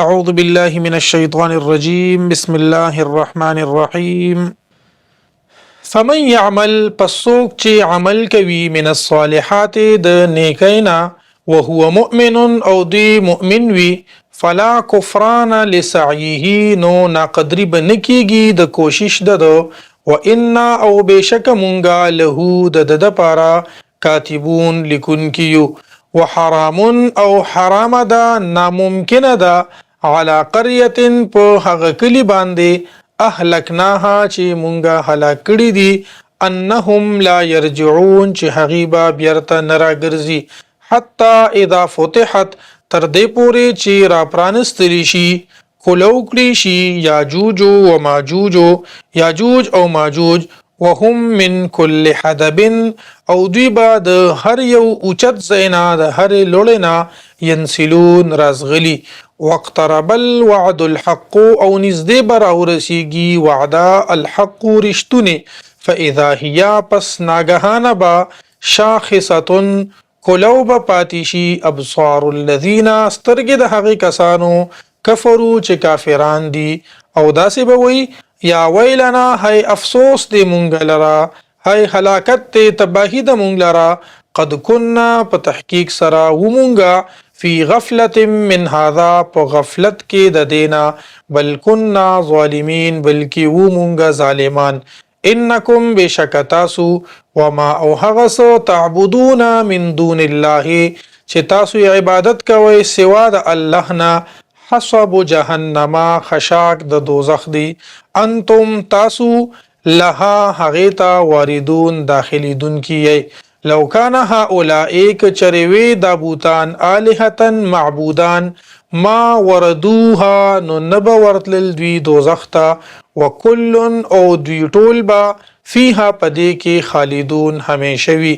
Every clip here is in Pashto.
أعوذ بالله من الشيطان الرجيم بسم الله الرحمن الرحيم فمن يعمل پسوک چې عمل کوي من الصالحات د نیکینا وهو مؤمن او دی مؤمن وي فلا کفران لسعيه نو ناقدری به نکیږي د کوشش د ده وانا او بشک مونږه له د د پاره کاتبون لیکونکي یو وحرام او حرام ده ناممکنه ده علی قريه په هغه کلی باندې اهلکناها چې مونږه هلاک کړي دي انهم لا يرجعون چې هغوی به بیرته نه راګرځي حتی اذا فتحت تر دې پورې چې راپرانستل شي کولو کړي شي یاجوج و ماجوج یاجوج او ماجوج وهم من کل حدب او دوی به د هر یو اوچت ځای نه د هرې لوړې نه ینسلون رازغلي واقترب الوعد الحق او نږدې به راورسیږي وعده الحق رښتونې فاذا هي پس ناګهانه به شاخصه کولو به پاتې شي ابصار الذین سترګې د هغې کسانو کفرو چې کافران دي او داسې به وایي یا ویلنا هی افسوس دی مونږ لره هی هلاکت دی تباهي ده مونږ لره قد کنا په تحقیق سره ومونږه فی غفلت من هذا په غفلت کې د دینا بل کنا ظالمین بلکې ومونږه ظالمان انکم بېشکه تاسو وما او هغه څه تعبدون من دون الله چې تاسو یې عبادت کوئ سوا د الله نه حصب جهنم خشاک د دوزخ دی انتم تاسو لها هغې ته واردون داخلېدونکي یئ لو کان هؤلاء که چرې وې دا بوتان آلهة معبودان ما وردوها نو نه به ورتلل دوی دوزخ ته وکل او دوی ټول به فیها په دې کې خالدون همیشه وي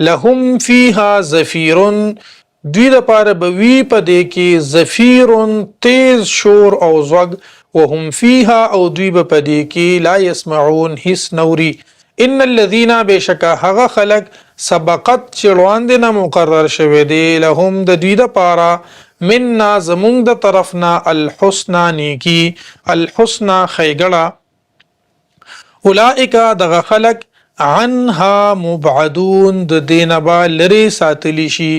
لهم فیها زفیر دوی لپاره به وي په دې کې زفیر تیز شور او ځوږ وهم فیها او دوی به په دې کې لا یسمعون هیڅ نوري ان الذین بېشکه هغه خلک سبقت چې وړاندې نه مقرر شوی دی لهم د دوی دپاره منا زمونږ د طرف نه الحسنا نیکی الحسنا ښېګړه اولئک دغه خلک عنها مبعدون د دینه به لرې ساتلی شي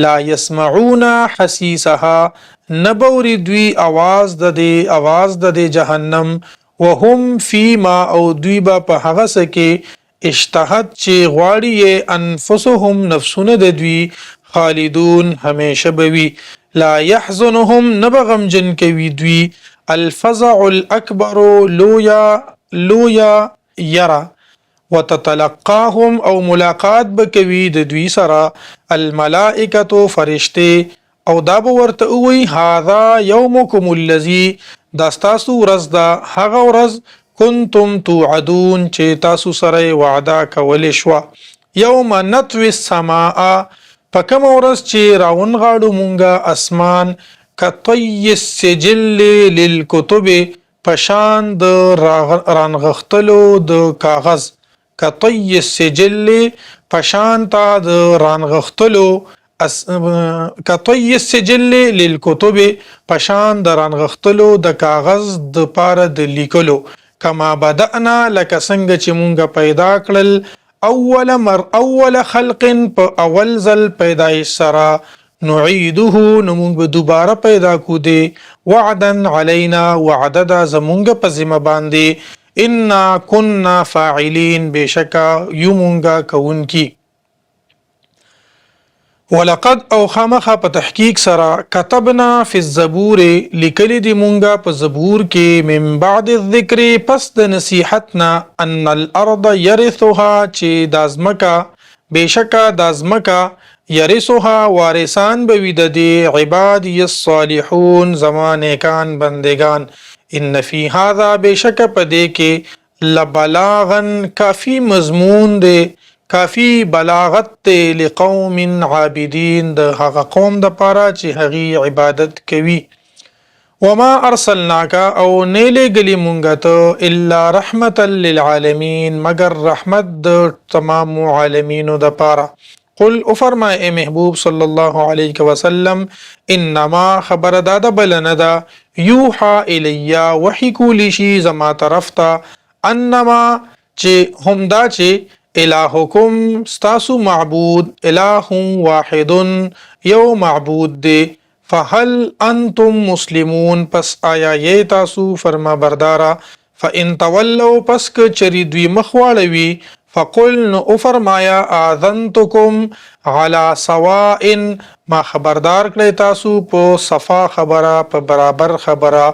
لا يسمعون حسیسها نه به اوري دوی اواز د دې اواز د دې جهنم وهم فیما او دوی به په هغه څه کې اشتهت چې غواړي یې انفسهم نفسونه د دوی خالدون همیشه به وي لا يحزنهم نه به غمجن کوي دوی الفزع الاکبر لویا لویا یره وتتلقاهم او ملاقات به کوي د دوی سره الملائکه فرشتي او دا به ورته ووایي، هذا یومکم الذی، دا ستاسو ورځ ده، هغه ورځ، کنتم توعدون، چې تاسو سره یې وعده کولی شوه. یوم نطوی السماء، په کومه ورځ چې راونغاړو مونږ اسمان، کطی السجل للکتب، په شان د رانغښتلو د کاغذ، کطی السجل په شان ته د رانغښتلو کطی السجل للکتب په شان د رانغښتلو د کاغذ د پاره د لیکلو کما بدأنا لکه څنګه چې مونږ پیدا کړل اول مر اول خلق په اول ځل پیدایش سره نعیده نو مونږ به دوباره پیدا کو دی وعدا علینا وعده ده زمونږ په ذمه باندې انا كنا فاعلین بشکا یو مونږه کوونکی ولقد او خامخا په تحقیق سره كتبنا فی الزبور لیکلی دی مونږه په زبور کې من بعد الذکر پس د نصیحتنا ان الارض يرثها چې د ازمکه بېشکه دا ځمکه، یرثها، وارثان به وي د دې، عبادی الصالحون، زما نېکان بندګان، ان فی هذا بېشکه په دې کې، لبلاغا، کافي مضمون دی، کافي بلاغت دی، لقوم عابدین، د هغه قوم دپاره چې هغوی عبادت کوي. وما ارسلناک او نه لېږلي مونږ ته الا رحمتا للعالمین مګر رحمت د تمامو عالمینو دپاره. قل وفرمای ای محبوب صلی الله علیه وسلم، انما خبر دا ده بل نه ده، یوحا الی وحی کولی شي زما طرف ته، انما چې هم دا چې الهکم ستاسو معبود اله واحد یو معبود دی، فهل انتم مسلمون پس آیا یی تاسو فرما برداره؟ فان تولوا پس که چری دوی مخ واړوي، فقل نو وفرمایا، آذنتکم علی سواء ما خبردار کړی تاسو په صفا خبره، په برابر خبره.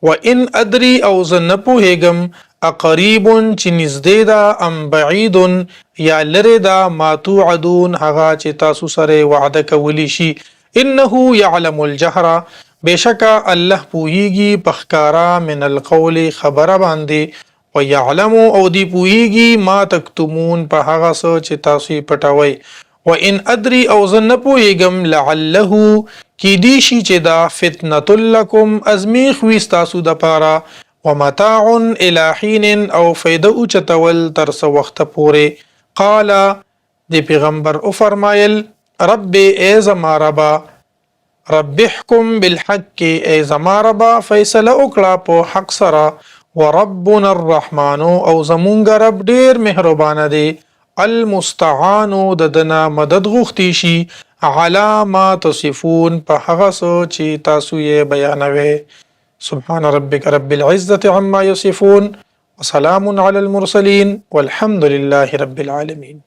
وان ادري او زه نه پوهېږم، اقریب چې نږدې ده، ام بعید یا لرې ده، ما توعدون هغه چې تاسو سره وعده کولی شي. انه يعلم الجهر بېشکه الله پوهیږي په ښکاره، من القول خبره باندې، ويعلم او دی پوهیږي، ما تکتمون په هغه څه چې تاسو یې پټوئ. وان ادري او زه نه پوهیږم، لعله کیدی شي چې دا فتنة لکم ازمیښت وي ستاسو دپاره، ومتاع الی حین او فایده اوچتول تر څه وخته پورې. قال دې پیغمبر وفرمایل، رب ای زما ربه، رب احکم بالحق ای زما ربه فیصله وکړه په حق سره، وربنا الرحمن او زمونږ رب ډیر مهربانه دی، المستعان د دنا مدد غوښتی شي، علی ما تصفون په هغه څه چې تاسو یې بیانوي. سبحان ربك رب العزة عما يصفون وسلام على المرسلين والحمد لله رب العالمين.